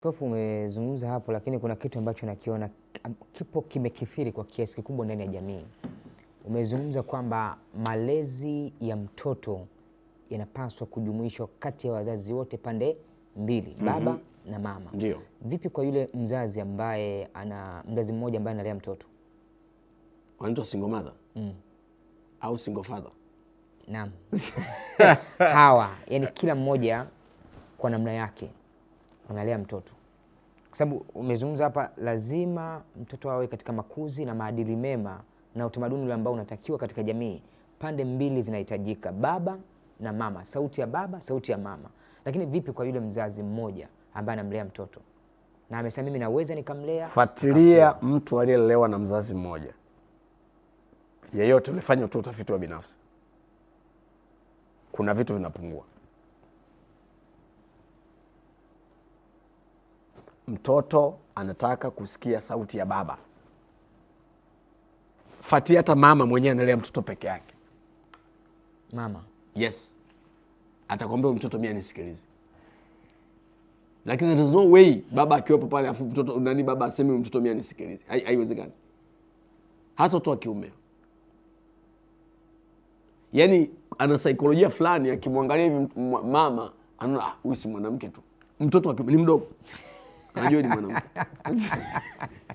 Prof, umezungumza hapo, lakini kuna kitu ambacho nakiona kipo kimekithiri kwa kiasi kikubwa ndani ya jamii. Umezungumza kwamba malezi ya mtoto yanapaswa kujumuishwa kati ya wazazi wote pande mbili, baba na mama. Ndio. Vipi kwa yule mzazi ambaye ana mzazi mmoja ambaye analea mtoto? Wanaitwa single mother au single father. Naam. Hawa, yani kila mmoja kwa namna yake analea mtoto, kwa sababu umezungumza hapa, lazima mtoto awe katika makuzi na maadili mema na utamaduni ule ambao unatakiwa katika jamii. Pande mbili zinahitajika, baba na mama, sauti ya baba, sauti ya mama. Lakini vipi kwa yule mzazi mmoja ambaye anamlea mtoto na amesema mimi naweza nikamlea? Fuatilia mtu aliyelelewa na mzazi mmoja yeyote, ulifanya tu utafiti wa binafsi, kuna vitu vinapungua. Mtoto anataka kusikia sauti ya baba. Fuatia hata mama mwenyewe analea mtoto peke yake. Mama Yes, atakwambia huyu mtoto mimi anisikilize, lakini there is no way baba akiwepo pale afu mtoto nani, baba aseme huyu mtoto mimi anisikilize. Haiwezekani, hasa watoto wa kiume. Yaani ana saikolojia fulani, akimwangalia hivi mama anaona ah, huyu si mwanamke tu. Mtoto wa kiume ni mdogo, anajua ni mwanamke.